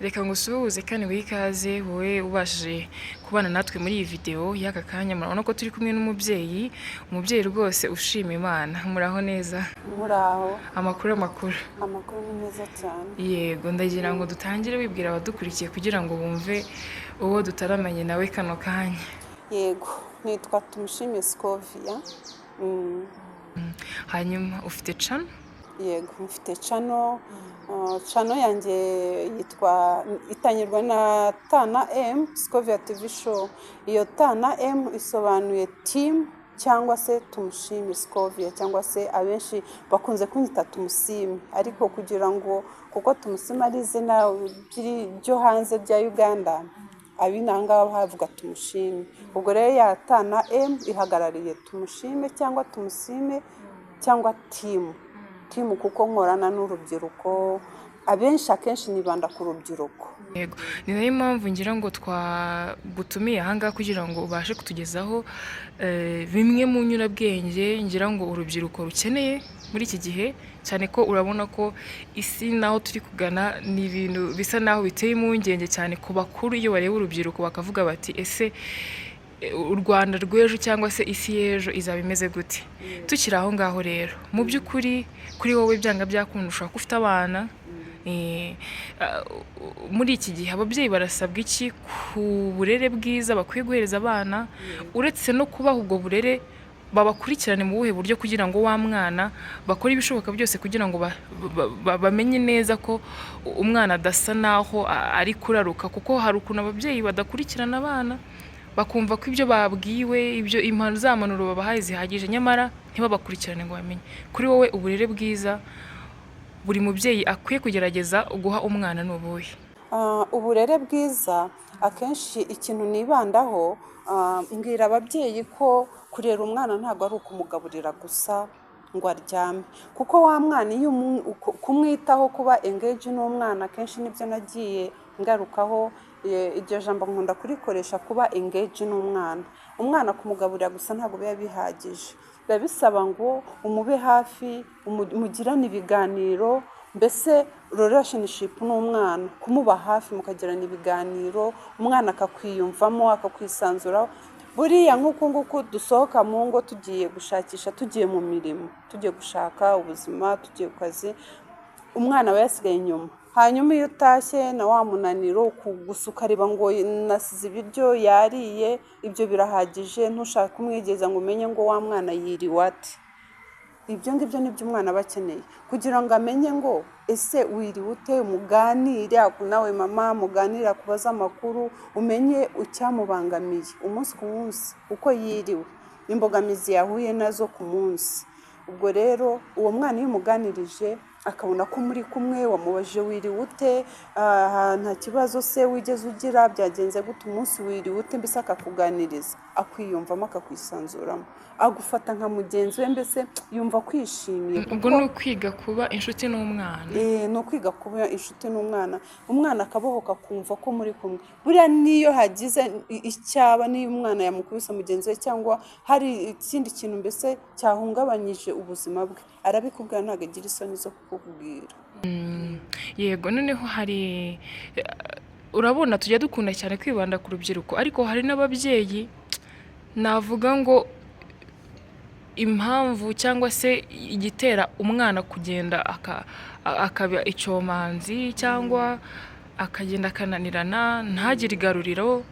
Reka ngusuhuze kandi nguhe ikaze, wowe ubashije kubana natwe muri iyi videwo y'aka kanya. Murabona ko turi kumwe n'umubyeyi, umubyeyi rwose ushima Imana. Muraho neza? Muraho. Amakuru, amakuru? Amakuru ni meza cyane. Yego, ndagira ngo dutangire wibwira abadukurikiye kugira ngo bumve uwo dutaramanye nawe kano kanya. Yego, nitwa Tumushime Scovia. Hanyuma ufite channel? Yego, mfite channel. Channel yanjye yitwa, itangirwa na T na M, Scovia TV Show. Iyo T na M isobanuye team cyangwa se Tumushime Scovia, cyangwa se abenshi bakunze kunyita Tumusime, ariko kugira ngo, kuko Tumusime ari izina ryo hanze rya Uganda, ab'inaha havuga Tumushime. Ubwo rero ya T na M ihagarariye Tumushime cyangwa Tumusime cyangwa team, team kuko nkorana n'urubyiruko abenshi, akenshi nibanda ku rubyiruko. Yego, ni nayo mpamvu ngira ngo twagutumiye ahangaha kugira ngo ubashe kutugezaho bimwe mu nyurabwenge ngira ngo urubyiruko rukeneye muri iki gihe, cyane ko urabona ko isi naho turi kugana ni ibintu bisa naho biteye impungenge cyane ku bakuru, iyo bareba urubyiruko bakavuga bati: "Ese u Rwanda rw'ejo cyangwa se isi y'ejo izaba imeze gute?" Tukiri aho ngaho rero, mu by'ukuri kuri wowe byanga byakunda ushobora kuba ufite abana. Muri iki gihe ababyeyi barasabwa iki ku burere bwiza bakwiye guhereza abana? Uretse no kubaha ubwo burere, babakurikirane mu buhe buryo kugira ngo wa mwana bakore ibishoboka byose kugira ngo bamenye neza ko umwana adasa naho ari kuraruka? Kuko hari ukuntu ababyeyi badakurikirana abana, bakumva ko ibyo babwiwe, ibyo impano za mpanuro babahaye zihagije, nyamara ntibabakurikirane ngo bamenye. Kuri wowe, uburere bwiza buri mubyeyi akwiye kugerageza guha umwana ni ubuhe? Uburere bwiza, akenshi ikintu nibandaho, mbwira ababyeyi ko kurera umwana ntabwo ari ukumugaburira gusa ngo aryame, kuko wa mwana iyo kumwitaho, kuba engage n'umwana, akenshi nibyo nagiye ngarukaho. Iryo jambo nkunda kurikoresha, kuba engage n'umwana. Umwana kumugaburira gusa ntabwo biba bihagije, biba bisaba ngo umube hafi, mugirane ibiganiro, mbese relationship n'umwana, kumuba hafi mukagirana ibiganiro, umwana akakwiyumvamo, akakwisanzuraho. Buriya nk'uku nguku dusohoka mu ngo tugiye gushakisha, tugiye mu mirimo, tugiye gushaka ubuzima, tugiye ku kazi, umwana aba yasigaye inyuma. Hanyuma iyo utashye na wa munaniro, gusa ukareba ngo nasize ibiryo yariye, ibyo birahagije, ntushake kumwigeza ngo umenye ngo wa mwana yiriwe ate. Ibyo ngibyo nibyo umwana aba akeneye kugira ngo amenye ngo ese wiriwe ute, muganire nawe mama, muganire, akubaze amakuru, umenye icyamubangamiye umunsi ku munsi, uko yiriwe, imbogamizi yahuye nazo ku munsi. Ubwo rero uwo mwana iyo umuganirije, akabona ko muri kumwe, wamubajije wiriwe ute, nta kibazo se wigeze ugira, byagenze gute umunsi, wiriwe ute, mbese akakuganiriza, akwiyumvamo, akakwisanzuramo, agufata nka mugenzi we, mbese yumva kwishimiye. Ubwo ni ukwiga kuba inshuti n'umwana. Ni ukwiga kuba inshuti n'umwana, umwana akabohoka, akumva ko muri kumwe. Buriya n'iyo hagize icyaba, niyo umwana yamukubise mugenzi we cyangwa hari ikindi kintu mbese cyahungabanyije ubuzima bwe, arabikubwira, ntabwo agira isoni zo kukubwira. Yego, noneho hari, urabona tujya dukunda cyane kwibanda ku rubyiruko, ariko hari n'ababyeyi navuga ngo impamvu cyangwa se igitera umwana kugenda akaba icyomanzi cyangwa akagenda akananirana, ntagire igaruriro,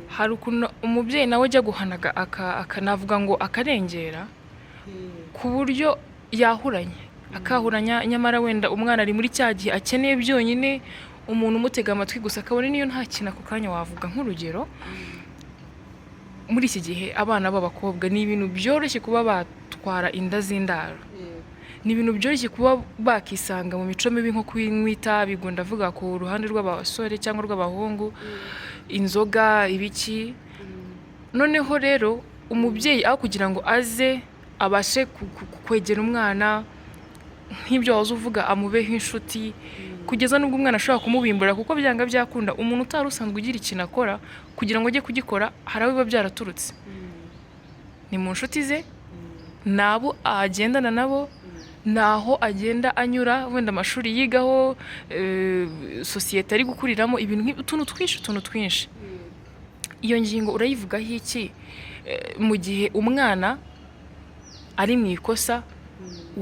hari ukuntu umubyeyi nawe ajya guhanaga akanavuga ngo akarengera ku buryo yahuranye, akahuranya, nyamara wenda umwana ari muri cya gihe akeneye byonyine umuntu umutega amatwi gusa, akabona niyo nta kintu ako kanya wavuga. Nk'urugero, muri iki gihe abana b'abakobwa ni ibintu byoroshye kuba batwara inda z'indaro, ni ibintu byoroshye kuba bakisanga mu mico mibi nko kunywa itabi, ubwo ndavuga ku ruhande rw'abasore cyangwa rw'abahungu, inzoga, ibiki. Noneho rero umubyeyi aho kugira ngo aze abashe kwegera umwana nk'ibyo wahoze uvuga, amubeho inshuti, kugeza n'ubwo umwana ashobora kumubimbura, kuko byanga byakunda umuntu utari usanzwe ugira ikintu akora, kugira ngo ajye kugikora hari aho biba byaraturutse, ni mu nshuti ze, ni abo agendana nabo, ni Ni aho agenda anyura, wenda amashuri yigaho, sosiyete ari gukuriramo, ibintu utuntu twinshi, utuntu twinshi. Iyo ngingo urayivugaho iki? Mu gihe umwana ari mu ikosa,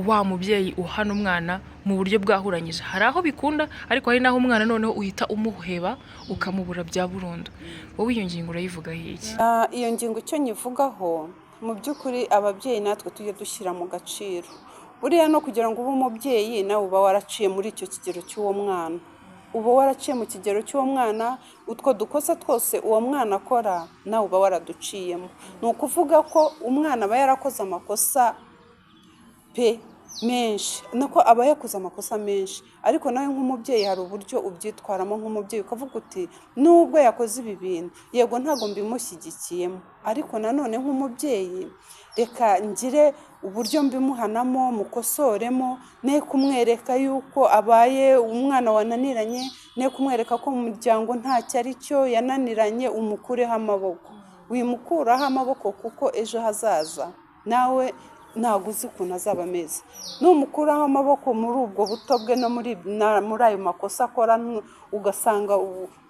wa mubyeyi uhana umwana mu buryo bwahuranyije, hari aho bikunda, ariko hari n'aho umwana noneho uhita umuheba, ukamubura bya burundu. Wowe iyo ngingo urayivugaho iki? Iyo ngingo icyo nyivugaho, mu by'ukuri ababyeyi natwe tujye dushyira mu gaciro. Buriya no kugira ngo ube umubyeyi, nawe uba waraciye muri icyo kigero cy'uwo mwana, uba waraciye mu kigero cy'uwo mwana. Utwo dukosa twose uwo mwana akora, nawe uba waraduciyemo. Ni ukuvuga ko umwana aba yarakoze amakosa pe menshi, nako aba yakoze amakosa menshi, ariko nawe nk'umubyeyi hari uburyo ubyitwaramo nk'umubyeyi, ukavuga uti: "Nubwo yakoze ibi bintu, yego ntabwo mbimushyigikiyemo, ariko nanone nk'umubyeyi reka ngire uburyo mbimuhanamo, mukosoremo, ne kumwereka yuko abaye umwana wananiranye, ne kumwereka ko mu muryango ntacyo ari cyo yananiranye." Umukureho amaboko, wimukuraho amaboko, kuko ejo hazaza nawe ntabwo uzi ukuntu azaba ameze. Numukuraho amaboko muri ubwo buto bwe no muri ayo makosa akora, ugasanga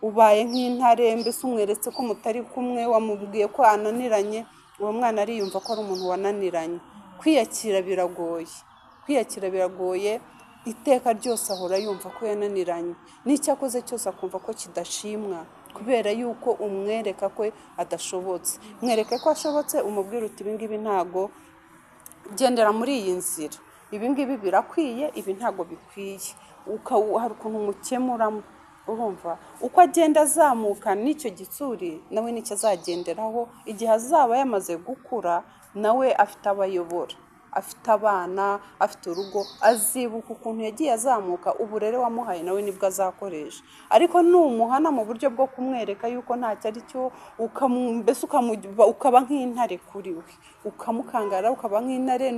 ubaye nk'intare, mbese umweretse ko mutari kumwe, wamubwiye ko ananiranye, uwo mwana ariyumva ko ari umuntu wananiranye. Kwiyakira biragoye, kwiyakira biragoye. Iteka ryose ahora yumva ko yananiranye, n'icyo akoze cyose akumva ko kidashimwa, kubera yuko umwereka ko adashobotse. Mwereke ko ashobotse, umubwire uti: "Ibi ngibi ntago, gendera muri iyi nzira, ibi ngibi birakwiye, ibi ntabwo bikwiye." Hari ukuntu umukemuramo. Urumva uko agenda azamuka n'icyo gitsuri, nawe nicyo azagenderaho igihe azaba yamaze gukura, nawe afite abayobora, afite abana, afite urugo. Azibuka ukuntu yagiye azamuka, uburere wamuhaye nawe nibwo azakoresha. Ariko numuhana mu buryo bwo kumwereka yuko ntacyo ari cyo, mbese ukaba nk'intare kuri we, ukamukangara, ukaba nk'intare,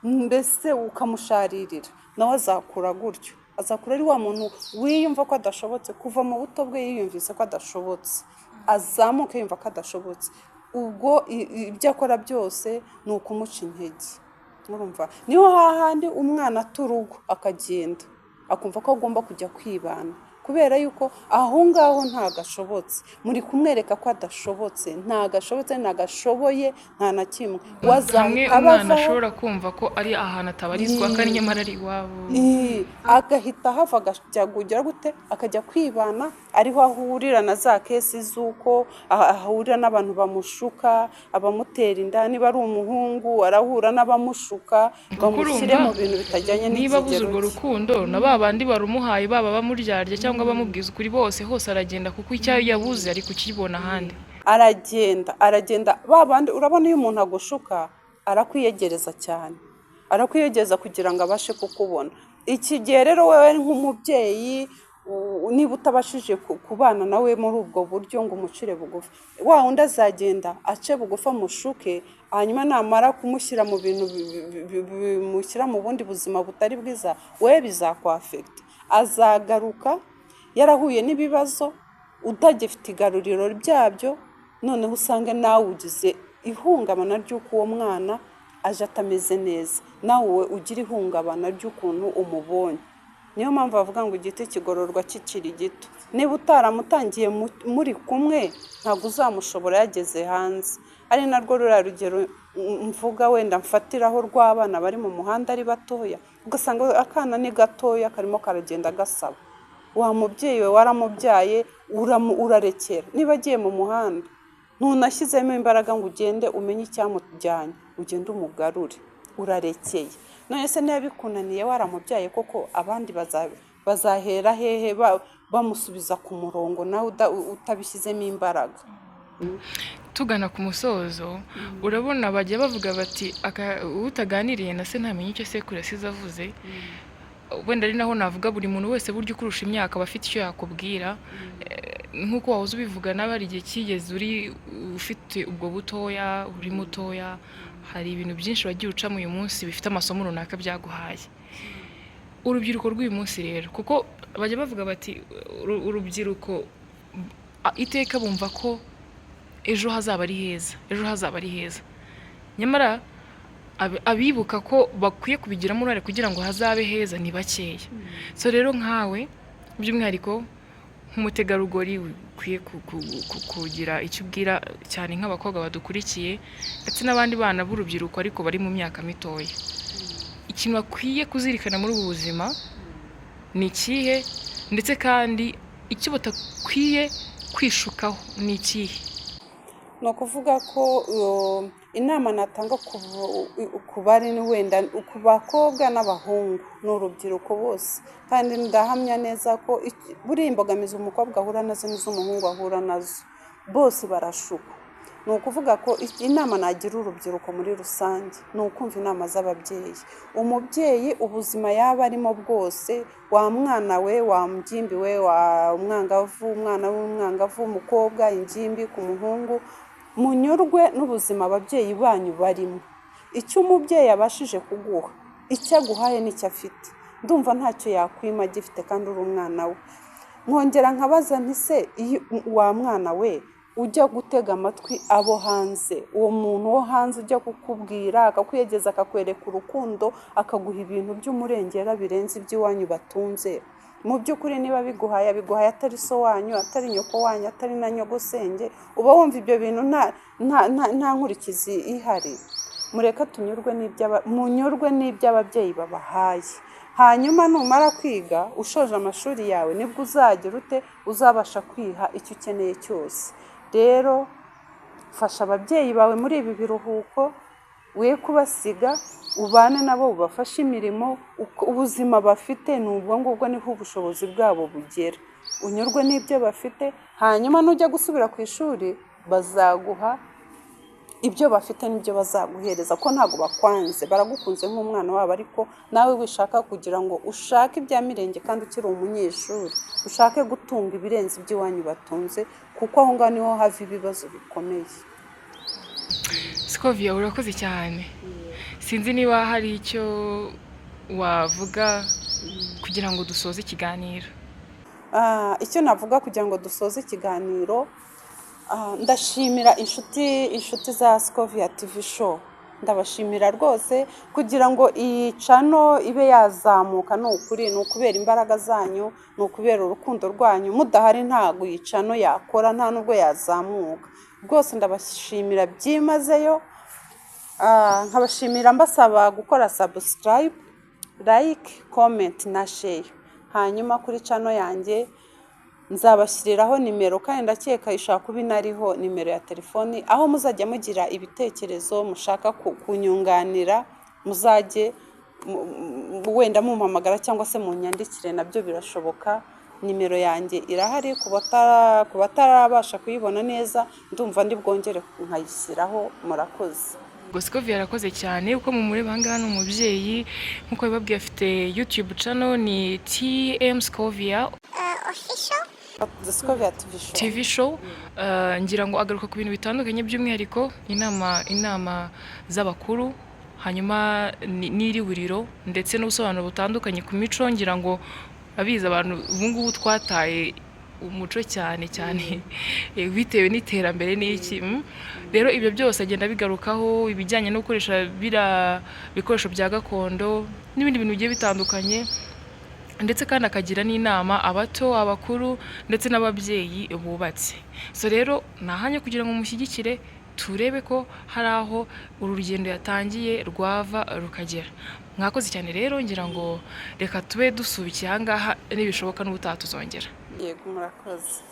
mbese ukamusharirira, nawe azakura gutyo. Azakura ari wa muntu wiyumva ko adashobotse. Kuva mu buto bwe yiyumvise ko adashobotse, azamuke yumva ko adashobotse. Ubwo ibyo akora byose ni ukumuca intege. Urumva niho hahandi umwana ata urugo, akagenda akumva ko agomba kujya kwibana, kubera yuko aho ngaho ntabwo ashobotse. Muri kumwereka ko adashobotse, ntabwo ashobotse, ntabwo ashoboye, nta na kimwe. Hamwe Wazahita umwana bavaho. ashobora kumva ko ari ahantu atabarizwa kandi nyamara ari iwabo. Agahita ahava, akajya kugira gute? Akajya kwibana, ariho ahurira na za case z'uko ahurira n'abantu bamushuka, abamutera inda. Niba ari umuhungu, arahura n'abamushuka Kuko bamushyire urumva, mu bintu bitajyanye niba abuze n'ikigero urwo cye. rukundo, na ba bandi barumuhaye, baba bamuryarya cyangwa bamubwiza ukuri, bose hose aragenda, kuko icyo yabuze ari kukibona ahandi. Aragenda, aragenda ba bandi. Urabona iyo umuntu agushuka, arakwiyegereza cyane, arakwiyegereza kugira ngo abashe kukubona. Iki gihe rero wowe nk'umubyeyi, niba utabashije kubana nawe muri ubwo buryo ngo umucire bugufi, wa wundi azagenda ace bugufi amushuke, hanyuma namara kumushyira mu bintu bimushyira mu bundi buzima butari bwiza, we bizakwafekita. Azagaruka yarahuye n'ibibazo, utagifite igaruriro ryabyo. Noneho usange nawe ugize ihungabana ry'uko uwo mwana aje atameze neza, nawe ugira ihungabana ry'ukuntu umubonye. Niyo mpamvu bavuga ngo igiti kigororwa kikiri gito. Niba utaramutangiye muri kumwe, ntabwo uzamushobora yageze hanze. Ari narwo ruriya rugero mvuga, wenda mfatiraho, rw'abana bari mu muhanda ari batoya, ugasanga akana ni gatoya karimo karagenda gasaba. Wa mubyeyi we, waramubyaye, urarekera. Niba agiye mu muhanda, ntunashyizemo imbaraga ngo ugende umenye icyamujyanye, ugende umugarure, urarekeye. None se niba bikunaniye waramubyaye koko, abandi bazahera hehe bamusubiza ku murongo, nawe utabishyizemo imbaraga? Tugana ku musozo, urabona bajya bavuga bati: "Utaganiriye na se ntamenya icyo sekuru yasize avuze." Wenda ari naho navuga, buri muntu wese burya ukurusha imyaka aba afite icyo yakubwira. Nk'uko wahoze ubivuga, nawe hari igihe kigeze uri ufite ubwo butoya, uri mutoya, hari ibintu byinshi wagiye ucamo, uyu munsi bifite amasomo runaka byaguhaye. Urubyiruko rw'uyu munsi rero, kuko bajya bavuga bati urubyiruko iteka bumva ko ejo hazaba ari heza, ejo hazaba ari heza, nyamara Abibuka ko bakwiye kubigiramo uruhare kugira ngo hazabe heza ni bakeya. So rero nkawe by'umwihariko nk'umutegarugori ukwiye kugira icyo ubwira cyane nk'abakobwa badukurikiye ndetse n'abandi bana b'urubyiruko ariko bari mu myaka mitoya, ikintu bakwiye kuzirikana muri ubu buzima ni ikihe, ndetse kandi icyo batakwiye kwishukaho ni ikihe? Ni ukuvuga ko inama natanga ku bari ni wenda ku bakobwa n'abahungu ni urubyiruko bose, kandi ndahamya neza ko buriya imbogamizi umukobwa ahura nazo n'iz'umuhungu ahura nazo, bose barashukwa. Ni ukuvuga ko inama nagira urubyiruko muri rusange ni ukumva inama z'ababyeyi. Umubyeyi ubuzima yaba arimo bwose, wa mwana we, wa mugimbi we, wa mwangavu, umwana w'umwangavu, umukobwa, ingimbi, ku muhungu, munyurwe n'ubuzima ababyeyi banyu barimo. Icyo umubyeyi abashije kuguha, icyo aguhaye nicyo afite, ndumva ntacyo yakwima agifite kandi uri umwana we. Nkongera nkabaza nti se iyo wa mwana we ujya gutega amatwi abo hanze, uwo muntu wo hanze ujya kukubwira akakwiyegeza akakwereka urukundo akaguha ibintu by'umurengera birenze iby'iwanyu batunze, mu by'ukuri niba abiguhaye abiguhaye atari so wanyu, atari nyoko wanyu, atari na nyogosenge, uba wumva ibyo bintu nta nkurikizi ihari. Mureke tunyurwe munyurwe n'iby'ababyeyi babahaye. Hanyuma numara kwiga ushoje amashuri yawe nibwo uzagira ute, uzabasha kwiha icyo ukeneye cyose. Rero fasha ababyeyi bawe muri ibi biruhuko, we kubasiga, ubane nabo ubafashe imirimo, ubuzima bafite ni ubwo ngubwo, niho ubushobozi bwabo bugera. Unyurwe n'ibyo bafite, hanyuma nujya gusubira ku ishuri bazaguha ibyo bafite n'ibyo bazaguhereza, ko ntabwo bakwanze, baragukunze nk'umwana wabo, ariko nawe wishaka kugira ngo ushake ibya mirenge kandi ukiri umunyeshuri, ushake gutunga ibirenze iby'iwanyu batunze, kuko aho ngaho niho hava ibibazo bikomeye. Scovia, urakoze cyane. Sinzi niba hari icyo wavuga kugira ngo dusoze ikiganiro. Icyo navuga kugira ngo dusoze ikiganiro, ndashimira inshuti za Scovia TV Show, ndabashimira rwose kugira ngo iyi channel ibe yazamuka. Ni ukuri, ni ukubera imbaraga zanyu, ni ukubera urukundo rwanyu. Mudahari ntabwo iyi channel yakora, nta nubwo yazamuka. Rwose ndabashimira byimazeyo. Nkabashimira mbasaba gukora subscribe, like, comment na share. Hanyuma kuri channel yanjye nzabashyiriraho nimero, kandi ndakeka ishobora kuba inariho nimero ya telefoni, aho muzajya mugira ibitekerezo mushaka kunyunganira, muzajye wenda mumpamagara cyangwa se munyandikire, nabyo birashoboka. Nimero yanjye irahari, ku batarabasha kuyibona neza ndumva ndi bwongere nkayishyiraho. Murakoze. Ubwo Scovia yarakoze cyane. Uko mumureba aha ngaha ni umubyeyi, nk'uko bibabwiye afite YouTube channel ni TM Scovia Scovia TV Show. TV Show. Ngira ngo agaruka ku bintu bitandukanye, by'umwihariko inama z'abakuru, hanyuma n'iriburiro ndetse n'ubusobanuro butandukanye ku mico. Ngira ngo abizi abantu ubu ngubu twataye umuco cyane cyane bitewe n'iterambere n'iki. Rero ibyo byose agenda bigarukaho, ibijyanye no gukoresha biriya bikoresho bya gakondo n'ibindi bintu bigiye bitandukanye, ndetse kandi akagira n'inama abato, abakuru ndetse n'ababyeyi bubatse. So rero ni ahanya kugira ngo mushyigikire, turebe ko hari aho uru rugendo yatangiye rwava rukagera. Mwakoze cyane rero, ngira ngo reka tube dusubikiye aha ngaha, nibishoboka n'ubutaha tuzongera. Yego, murakoze.